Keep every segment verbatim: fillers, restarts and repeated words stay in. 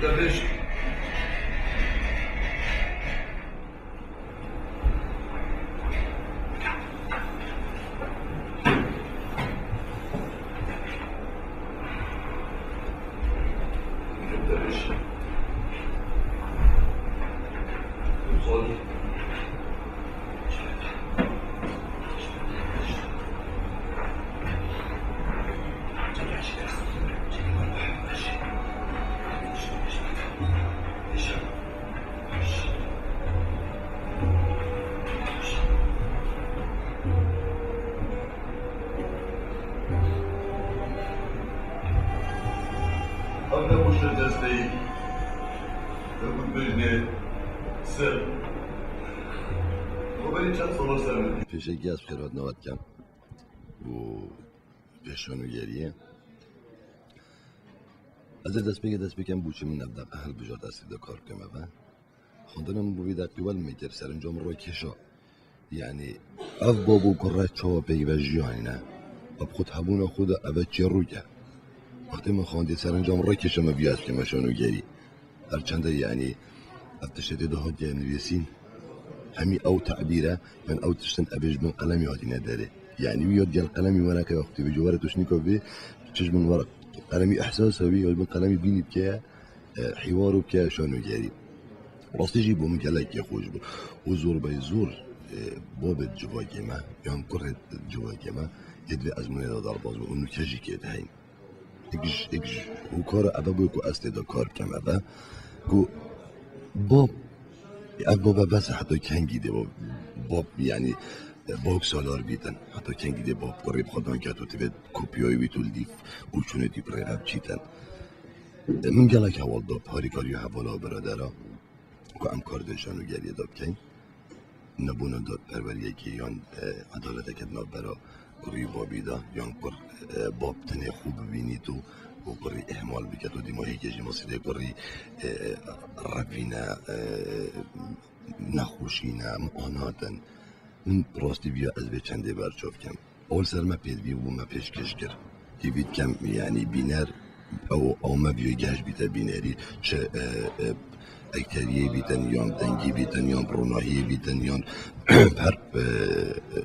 Ev ne boşe desteyî. Ev bibêjne ser. Xeberî çend sala ser min. Pêşekî ez xêrhatina we dikem bo vê şanogeriyê. Ez ê destpêkê dest pê kem bo çi min ev deqe hilbijart ez tê de kar bikim eve. Xwendina min bo vî deqî wel min kir, serencam rê kêşa. Yanî ev bab û kure çawa peyve jiyayne. Ev xwe di hebûna xwe de eve çêrûk e. Wextê min xwendî serencam rê kêşa me viya ez keme şanogerî. Her çende yanî ev tiştê tê de hatiye nivîsîn. Hemî ew tebîr e, min ew tiştin ev ê ji bin qelemî hatîne derê. Yanî wî ya digel qelemî wereke ya xwe tê vê cû were tu şinîka vê, tu ji bin were qelemî ehsasa wî ya ji bin qelemî bînî dike ye. E, hîwar û ke şanogerî. Rastî jî bo min gelekî xweş bû. Û zorbey zor, e, babê civakê me, yan kurê civakê me, yê divê ezmûnê de derbas bû. Û nûke jî kê diheyîn. Êk ji, êk ji hûkara eve bû ku ez tê de kar bikem eve. Ku bab, ev bab e bes heta kengî dê bab, bab, yanî, e, bab salar bîtin. Heta kengî dê bab kurê bi xwe dan ket û divê kopyayê wî tu li dîf û çûnê dî bi rê ev çîtin. Min gelek heval da, harîkariya hevala biradera, ku em kar di şanogeriyê de bikeyn. Nebûna dadperweriyekê yan, e, edaleteke di navbera kurî û babî de, yan kur, e, bab tenê xwe bibînît û, û kurî îhmal biket û dîma hêkê jî masîdê kurî, e, revîne, e, nexweşî ne, mianat in. Min rastî viya ez vê çendê berçav kem. Ol ser me pêdivî bû me pêşkêş kir. Hêvî dikem, yanî bîner, ew ame viyo gehş bîte bînerî, çi, e, e, ekteriyê bîtin, yan dengî bîtin, yan ronahiyê bîtin, yan her, e,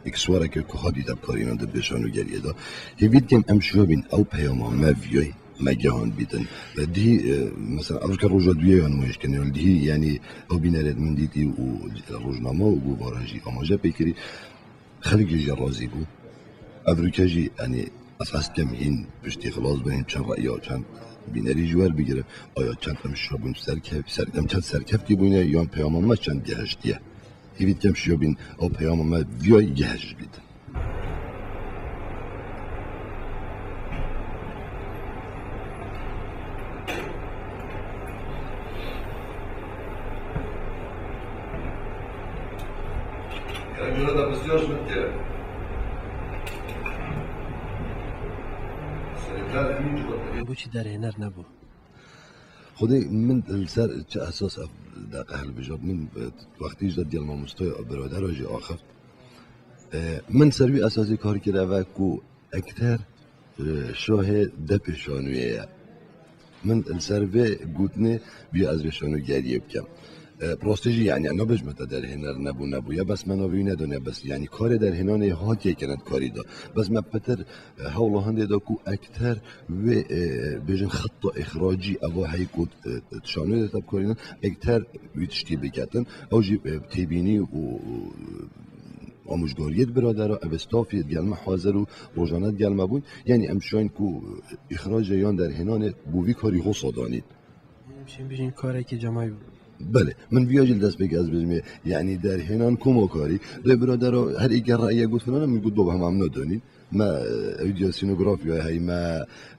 îkswareke ku hadî tevkarînan di vê şanogeriyê de. Hêvî dikim em şiya bîn ew peyama me viyoy me gehan bîtin. E, dihî, e, mesela, evroke roja duyê ya nimûnêşkirinê, dihî, yanî, ew bînerê min dîtî û rojname û govara jî amaje pê kirî. Xelkê jî razî bû. Evroke jî, yanî, ez hez dikim hîn piştî xilas bin, hîn çend reya, çend bînerî ji wer bigirim. Aya çend em şiya bûn serkev-, ser-, em çend serkeftî bûne, yan peyama me çend gehiştiye. Hêvî dikim şiya bîn ew peyama me viya gehişt bîtin. Boçî derhêner nebû? Xwedê min li ser çi esas ev deqe hilbijart, min, e, wextî ji digel mamoste biradera jî axivt. E, min ser wî esasî kar kir, eve ku ekter, e, şahê depê şanoyê ye. Min li ser vê gotinê bûye ez vê şanogeriyê bikim. E, bi rastî jî, yanî, nabêjme te derhêner nebû, nebûye, bes me navê wî nedaniye, bes, yanî, karê derhênanê hatiye kirin di karî de. Bes me pitir, e, hewla hindê da ku ekter wê, e, bêjin xetta îxracî eva heyî ku, e, di şanoyê de tevkarînin, ekter wî tiştî biketin. Ew jî, e, têbînî û, û, Amûjgariyê di biradera, ev stafê digel me hazir û rojane digel me bûn. Yanî em şayin ku îxracê yan derhênanê bo vî karî xwe sadanîn. Em şên bijîn karekî cemayî bû. Belê, min viya jî li dest pêkê ez bijimê. Yanî derhênan koma karî. Rê biradera her êkê reyê got filana, min got baba hema em nadonîn. Me, e, ew diya sînografya hey, me,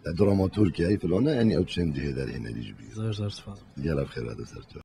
e, dramaturg hey filana, yanî ew tişên cihê derhênerî jî bî. Zor, zor spas. Gel ev xêr hate ser çav.